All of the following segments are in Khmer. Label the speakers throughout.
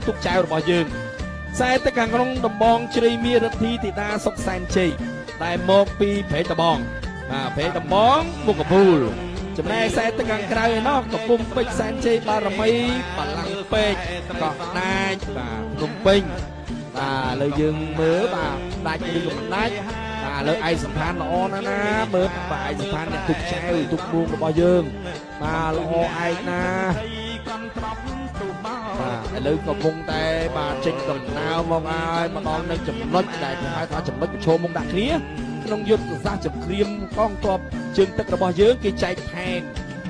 Speaker 1: ទូកចែវរបស់យើងខ្សែទឹកខាងក្នុងដំបងជ្រៃមារិទ្ធីធីតាសុកសែនជ័យដែលមកពីព្រែកដបងបាទព្រែកដំបងមុខកពូលចំណែកខ្សែទឹកខាងក្រៅឯណោះកំពុងពេជ្រសែនជ័យបារមីបលាំងពេកកោះដាច់បាទភ្នំពេញបាទឥឡូវយើងមើលបាទដាច់ឬក៏មិនដាច់បាទឥឡូវឯកសណ្ឋានល្អណាស់ណាមើលបាទឯកសណ្ឋានអ្នកទូកចែវទូកមួងរបស់យើងបាទល្អឯកណាបាទឥឡូវកំពុងតែបាទចេញដំណើរមកហើយមកដល់នៅចំណុចដែលគេហៅថាចំណុចប្រឈមមុខដាក់គ្នាក្នុងយុទ្ធសាស្ត្រចង្គ្រាមកងទ័ពជើងទឹករបស់យើងគេចែកផែន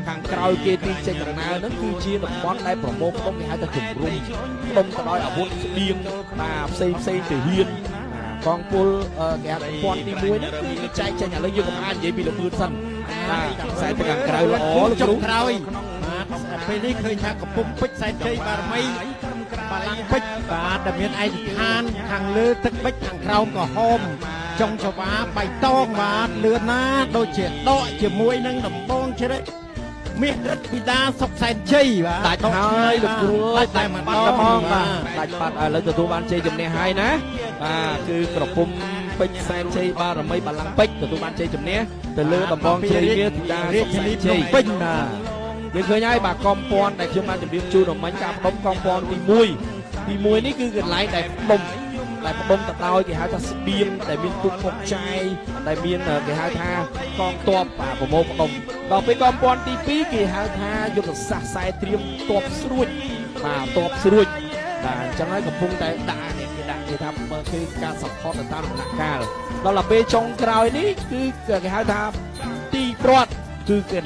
Speaker 1: ខាងក្រោយគេទីចេញដំណើរហ្នឹងគឺជាតំបន់ដែលប្រមូលផ្ដុំគេហៅថាជំរុំផ្ដុំទៅដោយអាវុធស្បៀងបាទផ្សេងផ្សេងទាហានកងពលគេហៅពាន់ទី1ហ្នឹងគឺគេចែកចេញឥឡូវយើងកុំអាចនិយាយពីល្បឿនសិនបាទខ្សែទឹកខាងក្រៅល្អលោកគ្រូ
Speaker 2: ក្រោយបាទពេលនេះឃើញថាកំពុងពេជ្រសែនជ័យបារមីបលាំងពេជ្របាទដែលមានឯកឋានខាងលើទឹកបិចខាងក្រោមក្រហមចុងចវាបៃតងបាទលឿនណាដូចជាដកជាមួយនឹងដំបងជ្រែកមាសរិទ្ធិតាសុកសែនជ័យបាទ
Speaker 1: ដាច់ហើយលោកគ្រូដាច់តែម្ដងបាទដាច់បាត់ឥឡូវទទួលបានជ័យជំនះហើយណាបាទគឺក្រពុំពេជ្រសែនជ័យបារមីបលាំងពេជ្រទទួលបានជ័យជំនះទៅលើដំបងជ្រៃមាសធីតាសុកសែនជ័យ
Speaker 2: ពេញបាទ
Speaker 1: យើងឃើញហើយបាទកំព័ន្ធដែលខ្ញុំបានជម្រាបជូនដល់មិញការផ្ដុំកំព័ន្ធទី1នេះគឺកន្លែងដែលផ្ដុំទៅដោយគេហៅថាស្បៀងដែលមានទូកពុកចាយដែលមានគេហៅថាកងទ័ពបាទប្រមូលផ្ដុំដល់ពេលកំព័ន្ធទី2គេហៅថាយុទ្ធសាស្ត្រខ្សែត្រៀមទ័ពស្រួចបាទទ័ពស្រួចបាទអញ្ចឹងហើយកំពុងតែដាក់នេះគេដាក់គេថាមើលគឺការ support ទៅតាមដំណាក់កាលដល់ពេលចុងក្រោយនេះគឺគេហៅថាទីព្រាត់គឺគេ